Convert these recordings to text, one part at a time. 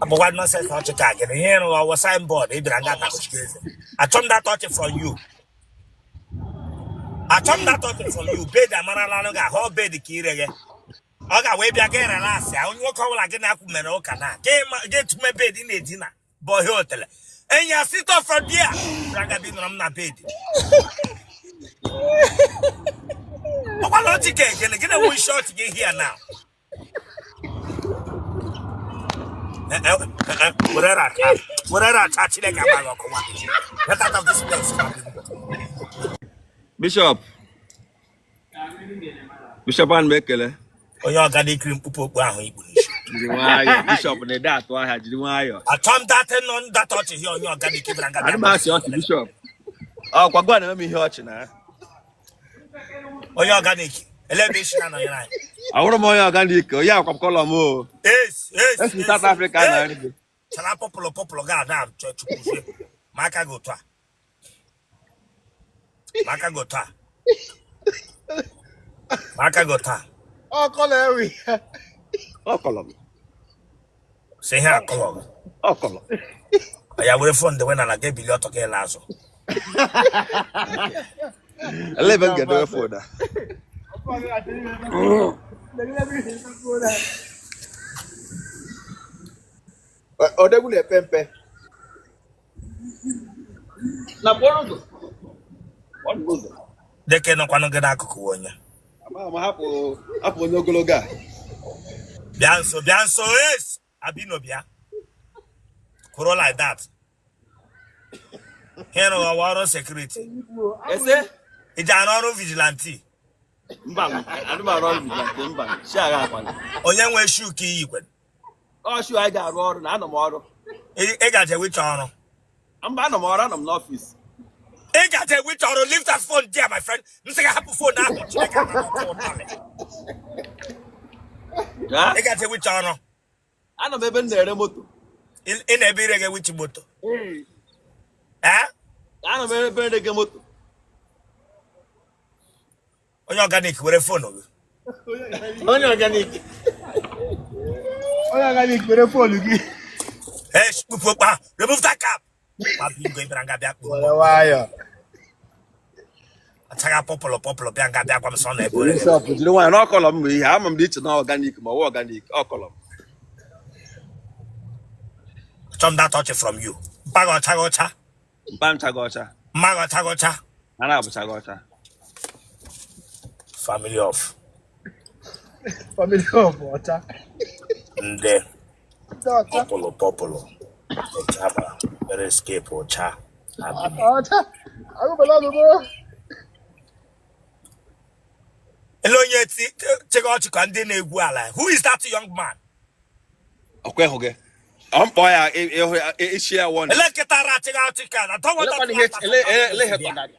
Abụkwa nonsense ọchị ka gịnị ihe ịrụ ọwụ signboard ị bịara nga takuchiri eze. Achọ m that ọchị from you. Achọ m that ọchị from you. Bed amarala anụ ga ahụ bed ka ire gị. Ọ ga-wee bịa gị relax ya onye nwoke ọbụla gị na-akwụ mere ụka na gị etume bed ị na-edina bụ ọhịa otele enyi ya sit up from there bịara nga bi nọrọ m na bed. Ọkwala ọchị ka gịnị gịnị wụ isi ọchị gị here now. Were racha were racha Chineke agbaghị ọkụ nwa. Get out of this place. Bishop. Bishop ana m ekele. Onye organic mkpụkpụ okpu ahụ i kpu n'isi. Jiri nwayọọ Bishop na-ede atụ ahịa jiri nwayọọ. Achọ m that nọ that ọchị hie onye organic bịara nga Adị m asị ọchị Bishop. Ọkwa gwa na-eme m ihe ọchị na. Onye organic ele ebe i si na-anọnyere anyị. Ahụrụ m onye organic onye akwa colour m o. Esi South Africa na nri. Chara purple purple ga ada chukwuzie ma aka gị otu a ma aka gị otu a ma aka gị otu a. Ọ colour ewi. Ọ colour m. Si ihe a colour gị. Ọ colour. Ya were phone dewe n'ala ga ebili ọtọ ka ịla azụ. Ele ebe m ga-edowe phone a. Odegwu na-epe mpe. Na kpọrọ ụzọ. Kpọrọ ụzọ. Deke nọkwanụ gị n'akụkụ onye. Ama ama hapụ hapụ onye ogologo a. Bịa nso bịa nso es abino bịa. Kwụrụ like that. Ihe rụrụ ọwa ọrụ security. Ese? Ị ji arụ ọrụ vigilante. Mba, adị m arụ ọrụ vigilante mba. Shi agha akwa. Onye nwe shoe ka i yikwe. Ọ shoe anyị ga-arụ ọrụ na anọ m ọrụ. Ị gaje wicha ọrụ. Mba, anọ m ọrụ, anọ m n'ọfịs. Ị gaje wicha ọrụ, leave that phone there, my friend. M sị gị hapụ phone ahụ, Chineke ụtalị. Ị gaje wicha ọrụ. Anọ m ebe m na-ere moto. Ị na-ebe ire gị wichi moto. Ee? Anọ m ebe ere gị moto. Onye organic were phone gị. Onye organic. Onye organic were phone gị. Hey, kpupu okpu ahụ. Remove that cap. Nwa bingo ị bịara nga bịa kpuru. Were nwayọọ. Achaghị purple purple bịa nga bịa gwa m sọ na ebe ore. Bishop jiri nwayọọ na ọ colour m bụ ihe ama m dị iche na organic ma ọ wụ organic ọ colour m. Achọ m that ọchị from you. Mpa gị ọchaghị ọcha. Mpa m chaghị ọcha. Mma gị ọchaghị ọcha. Ha na-abụchaghị ọcha. Family of. Family of ọcha. Ndị purple purple. Ọcha bara mere escape ọcha. Ọcha. Agụbala ọnụbọ. Ele onye chịga ọchị ka ndị na-egwu ala. Who is that young man? Ọkwa ịhụ gị. Ọ mkpọ ya ịhụ ya isi ya wọ. Ele nkịta ra achịga ọchị ka na don't want that. Ele ihe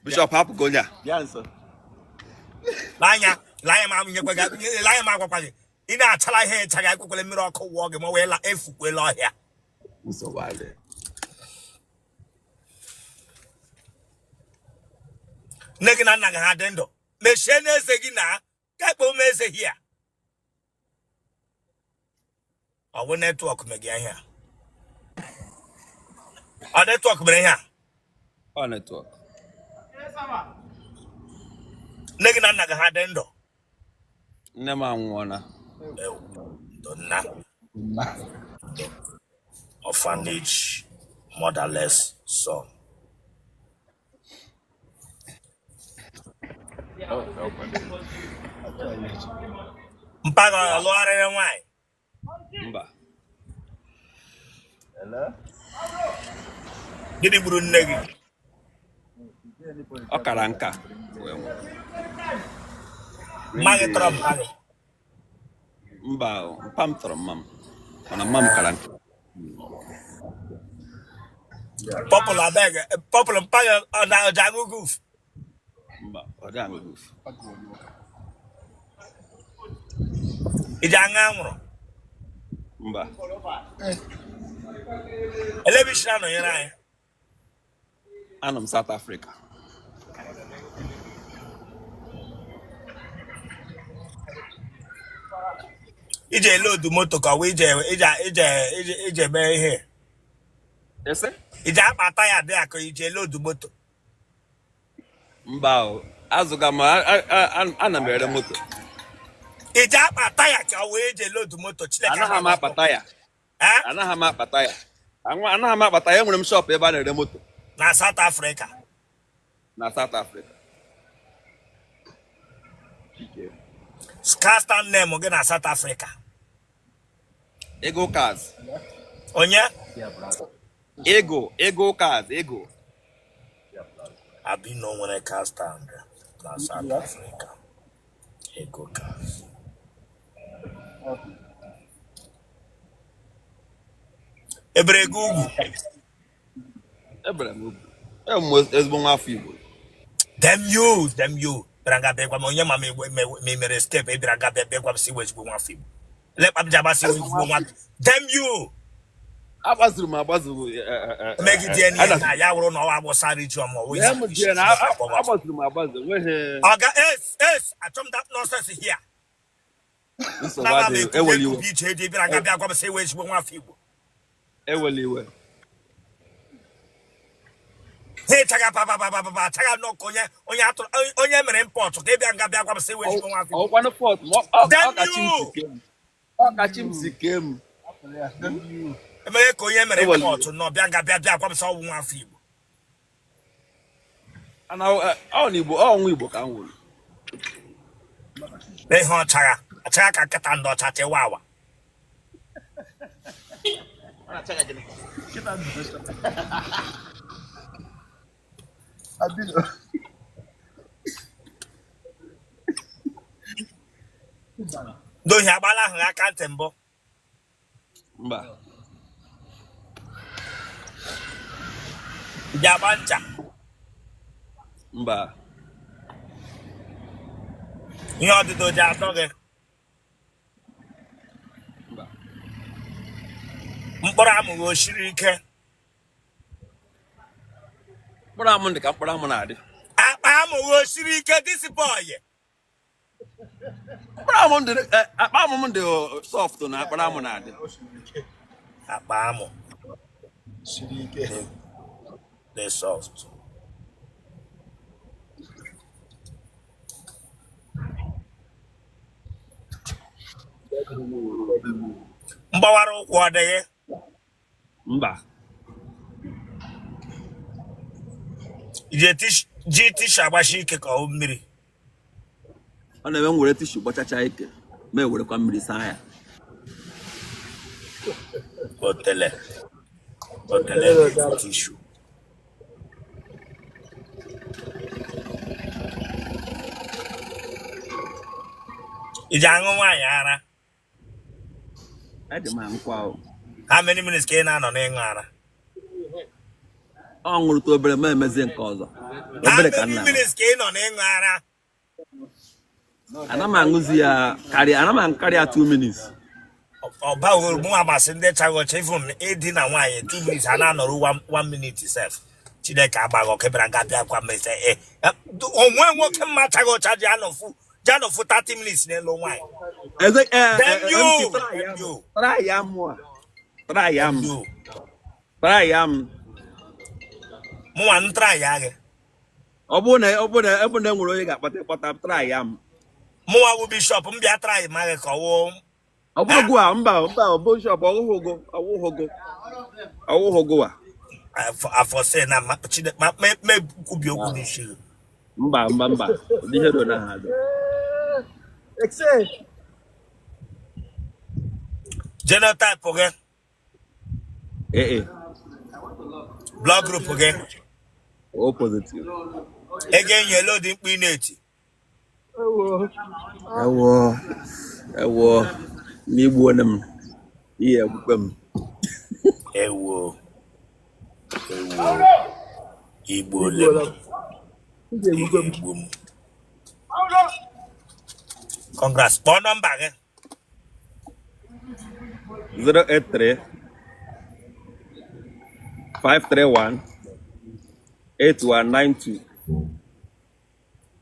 Bishop hapụ onye a. Bịa nso. Lee anya ma nyekwa gị lee anya ma agwakwa gị ị na-achala ihe ịchaga ekwekwele mmiri ọkụ wụọ gị ma wee la efukwela ọhịa. Nsogbu adị. Nne gị na nna gị ha dị ndụ mechie n'eze gị na ka ekpe ume eze hia. Ọ bụ network megị ihe a. Ọ network mere ihe a. Ọ network. Nne gị na nna gị ha dị ndụ. Nne m anwụọla. Nna. Orphanage motherless son. Mpa gị ọ lụgharịrị nwaanyị? Mba. Gịnị gburu nne gị? Ọ kara nka. Mma gị tọrọ mpa gị? Mba, mpa m tọrọ mma m mana mma m kara nka. Purple abeg, purple mpa gị ọ na-eji aṅụ guf? Mba, ọ dị aṅụ guf. I ji aṅụ anwụrụ? Mba. Ele ebe i si na-anọnyere anyị? Anọ m South Africa. Iji elodu moto ka ọ wụ ije ije ije ije ije mee ihe. Ese? Iji akpa taya dị akụ iji elodu moto. Mba o, azụga m ana m ere moto. Iji akpa taya ka ọ wụ iji elodu moto Chineke Anaghị m akpa taya. Eh? Anaghị m akpa taya. Anaghị m akpa taya, enwere m shop ebe a na-ere moto. Na South Africa. Na South Africa. Car stand name gị na South Africa. Ego Cars. Onye? Ego, Ego Cars, Ego. Abino nwere car stand na South Africa. Ego Cars. Ebere gị ugwu? Ebere m ugwu. Ewu m ezigbo nwa afọ Igbo. Damn you, damn you. Bịara nga bịa gwa m onye ma m ma mere step ị bịara nga bịa bịa gwa m sị ị wụ ezigbo nwa afọ Igbo. Lekpa m ji agbasị ezigbo nwa. Damn you. Agbazuru m agbazuru. Megide ya na ya wụrụ na ọwa agbụsa region ma ọ wụ Agbazuru m agbazu enweghị. Oga es es achọ m that nonsense here. Nsogbu adịghị, ewela iwe. Iche dị bịara nga bịa gwa m sị ị wụ ezigbo nwa afọ Igbo. Ewela iwe. Ha ịchaga papapapapa achaga nnọọ onye onye atụrụ onye mere import ka ị bịa nga bịa gwa m sị ị wụ ezigbo nwa afọ Igbo. Ọkwanụ fọt Damn you! ọ ka chi m si kee m. Emeghe ka onye mere import nọ bịa nga bịa bịa gwa m sị ọ wụ nwa afọ Igbo. Ọ na Igbo ọ nwa Igbo ka m wụrụ. Ihe ọchagha achagha ka nkịta ndị ọcha chewa awa. Ndị ohi agbala ahụ aka ntị mbụ? Mba. Ji agba ncha? Mba. Ihe ọdịdọ ji atọ gị? Mba. Mkpụrụ amụ gị o shiri ike? Mkpụrụ amụ dị ka mkpụrụ amụ na-adị. Akpa amụ gị o shiri ike this boy? Mkpụrụ amụ dị akpa amụ m dị soft na akpụrụ amụ na-adị. Akpa amụ siri ike. Dị soft. Mgbawara ụkwụ ọ dịghị? Mba. Ji tissue agbachi ike ka ọ mmiri? Ọ na-eme m were tissue gbachacha ike ma ewerekwa mmiri saa ya. Otele otele tissue. Ị ji aṅụ nwaanyị ara? Eji m aṅụkwa o. How many minutes ka ị na-anọ n'ịṅụ ara? Ọ ṅụrụta obere ma emezie nke ọzọ. Obere ka How many nna. minutes ka ị nọ n'ịṅụ ara? Ana m aṅụzi ya karịa, ana m aṅụ karịa 2 minutes. Ọba mụ amasị ndị chaghị ọcha even ịdina nwaanyị 2 minutes a na-anọrọ 1 minute sef. Chineke agbaghị ọkụ bịara nga bịa gwa m ese onwe nwoke mma chaghị ọcha ji anọfu ji anọfu 30 minutes n'elu nwaanyị. Damn you! Damn you! Try ya mụ a. Try ya m. You. Try ya m. Mụnwa m try ya gị. Ọ bụrụ na ọ bụrụ na ọ bụrụ na e nwere onye ga-akpata ịkpọta try ya m. Mụnwa bụ bishop m bịa try ma gị ka ọ wụ. Ọ bụrụ gụ a mba mba ọ bụ bishop ọwụhụgo ọwụhụgo ọwụhụgo a. Afọ sị na ma Chineke ma me kwubi okwu n'isi gị. Mba mba mba ụdị ihe dị na ha dị. Genotype gị? AA. Blood group gị? O positive. Ego enyi ele ụdị mkpu ị na-eti? Ewo ewo n'igbuone m ihe egbukpe m. Ewo ewo igbuole m ihe egbu m. Congrats. Kpọọ nọmba gị. 083 531 8192.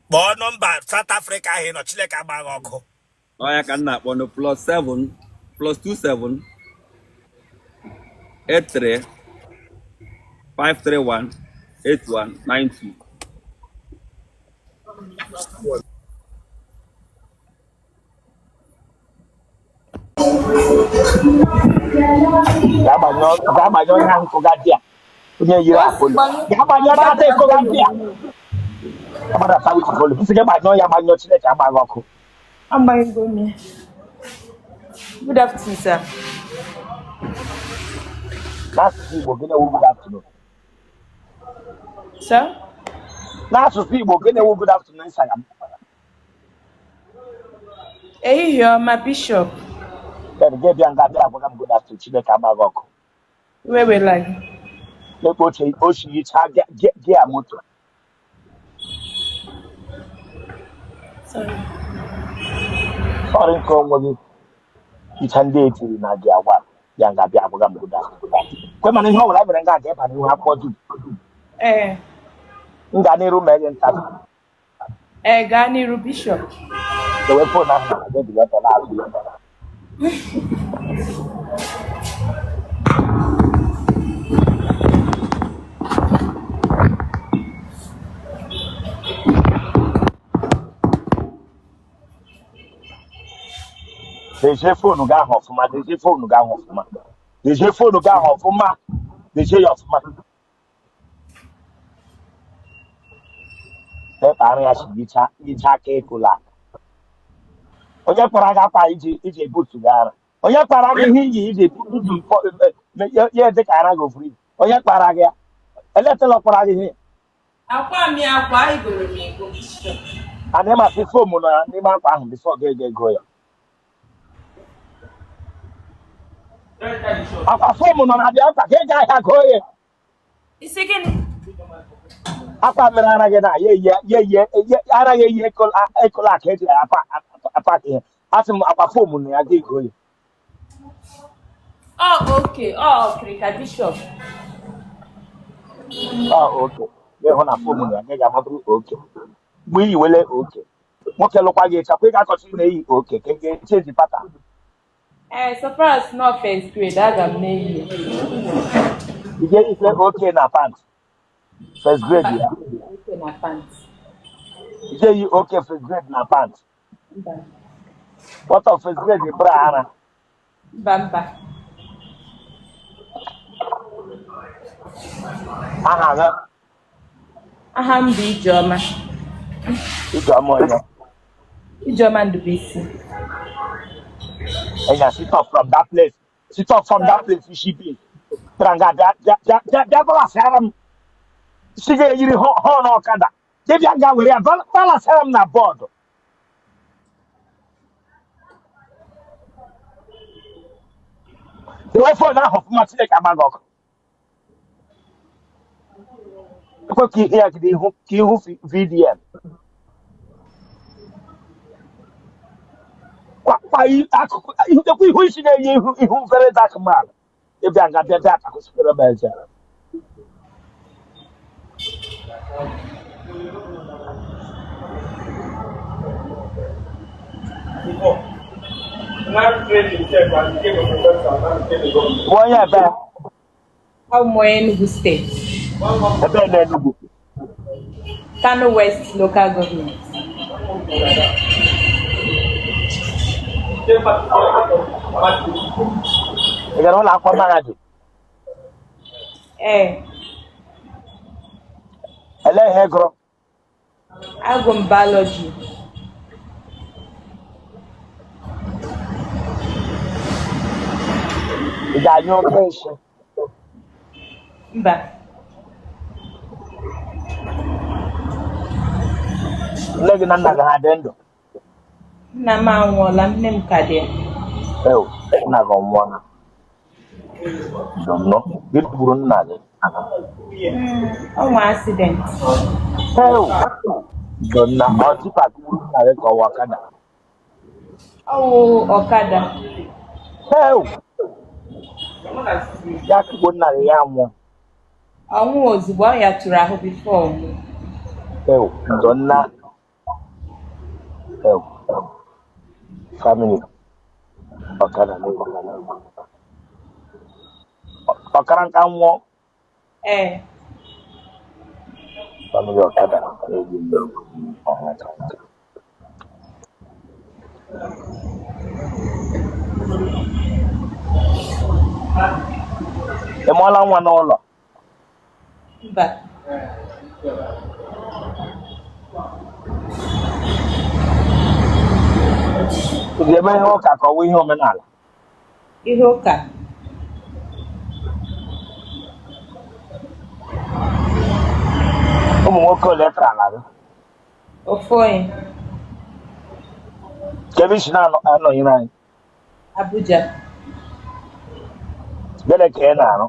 Kpọọ nọmba South Africa ahụ ị nọ Chineke agbaghị ọkụ. Ọ ya ka m na-akpọ no plus 7 +27 83 531 8192. Gaa gbanyụọ onye ahụ kụga di ya, onye yiri Apollo. Gaa gbanyụọ data ịkụga di ya. Agbadata with volume. Sị gị gbanyụọ ya, gbanyụọ. Chineke agbaghị ọkụ. Agbanyego m ya. Good afternoon, sir. N'asụsụ Igbo, gịnị wụ good afternoon? Sir? N'asụsụ Igbo, gịnị wụ good afternoon, Instagram? Ehihie ọma, Bishop. Then gị bịa nga bịa agwaga m good afternoon. Chineke agbaghị ọkụ. Iwe wela gị. Lekwa oche ochi yichaa gia moto. Sorry. Sọrị nke onwe gị hicha ndị etiri na gị agwa ya nga bịa agwaga m good afternoon. Kwe mana ihe ọ bụla mere nga ga-eba n'ihu akwụkwọ dum. Ee, M gaa n'iru mee gị ntabi. Ee, gaa n'iru, Bishop. Dewe phone ahụ na gị dị ọtọ na-azụ ya. Dezie phone gị ahụ ọfụma, dezie phone gị ahụ ọfụma, dezie phone gị ahụ ọfụma, dezie ya ọfụma. Pepa arụ ya si yicha yicha aka ekola. Onye kpara gị akwa iji ebutu gị ara? Onye kpara gị ihe iji ya dị ka ara gị ofuru ibu? Onye kpara gị ya? Eletela kpara gị ihe? Akwa m ya akwa, igoro m ego, Bishop. A na-emasị foam nọ n'ime akwa ahụ before gị ego ego ya. Akwa foam nọ na bịa akwa ka ị ga ahịa goo ya. Isi gịnị? Akwa mere ara gị na ya eyi ya eyi ara ya eyi ekola ka eji apa ihe. Asị m, akwa foam nọ ya, gị ego ya. Ọ oke, ọ ọkịrịka, Bishop. Ọ oke ịhụ na foam nọ ya, gị ga-amabụrụ oke mgbe iyi wele oke nwoke lụkwa gị ịchakwa, ị ga-akọchi na-eyi oke ka ị ga-echange pattern. Ee, so far as not first grade, aga m na-eyi ya. Ị ga-eyikwe oke na pant first grade ya? Oke na pant. Ị ga-eyi oke first grade na pant? Mba. What of first grade bra ara? Mba, mba. Aha gị? Aha m bụ Ijeọma. Ijeọma onye? Ijeọma Ndubuisi. Enya, sit up from that place. Sit up from that place, you be. Tranga, bịa bịa bịa bịa bịa balasịara m. Si ga eyiri họn ọkada. Gị bịa nga were ya balasịara m na board. Dewe phone ahụ ọfụma, Chineke agbaghị ọkụ. Ekwe ka ihe ya gide ihu ka ihu VDM. Kwa kwa akụkụ ihu dekwa ihu isi na-eyi ihu ihu very dark man. Ịbịa nga bịa bịa takụsịrị m eze. Bụ onye ebe? Abụ m onye Enugu Steeti. Ebe na Enugu? Kano West Local Government. Ị gara ụlọ akwụkwọ mahadum? Ee. Elee ihe ị gụrụ? Agụ m biology. Ị ga-anyụ oke nsị? Mba. Nne gị na nna gị ha dị ndụ? Nna m anwụọla, nne m ka dị ya. Ew, nna gị ọ nwụọla? Dọnọ, gịnị gburu nna gị? Ọ nwe accident. Ew, dọnna, ọ tipper gburu nna gị ka ọ wụ ọkada? Ọ wụ ọkada. Ew, ya kugbo nna gị, ya nwụọ? Ọ nwụọ ozugbo, ọ ya tụrụ ahụ before ọ nwụọ. Ew, dọnna, ew, family. Ọkara na-egbu. Ọkara nka nwụọ. Ee. Family ọkada na-egbu mgbe ọha. Ị mụọla nwa n'ụlọ? Mba. Ị ga-eme ihe ụka ka ọ wụ ihe omenala? Ihe ụka. Ụmụ nwoke ole tarala gị? Ofu onye. Kebe isi na-anọnyere anyị? Abuja. Gịnị ka ị na-arụ?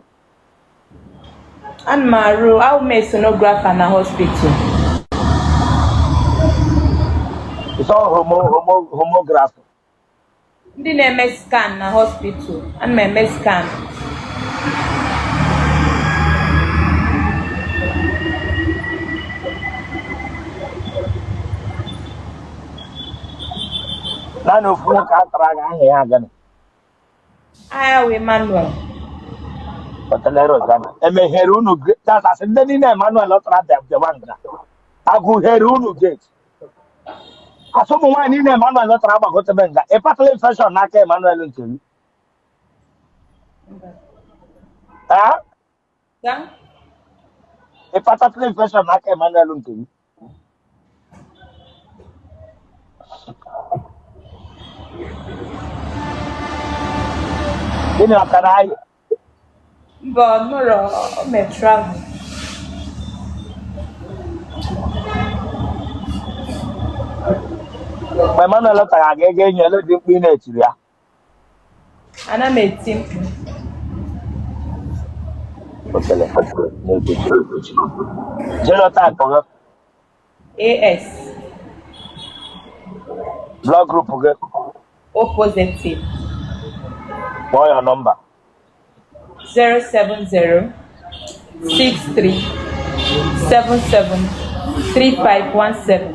Ana m arụ, awụ m sonographer na hospital. Ịsọ homo homo homography? Ndị na-eme scan na hospital. Ana m eme scan. Naanị ofu nwoke a tara gị, aha ya gịnị? Aha ya wụ Emmanuel. Otele Rosanna. Emeghere unu dasasị ndị niile Emmanuel tara bịawa nga. Agụghere unu gate. Asụ ụmụ nwaanyị niile Emmanuel tara agbagotebe nga. Ị kpatala infection n'aka Emmanuel nke gị? Mba. Ee? Ga? Ị kpatatụla infection n'aka Emmanuel nke gị? Gịnị ọkara anyị? Mba, ọ nọrọ, o mee travel. Mgbe Emmanuel tara gị ego enyi ele dị mkpu ị na-etiri ya? Ana m eti mkpu. Otele na-egbochi egbochi. Genotype gị? AS. Blood group gị? O positive. Kpọọ ya nọmba. 070 63 77 3517.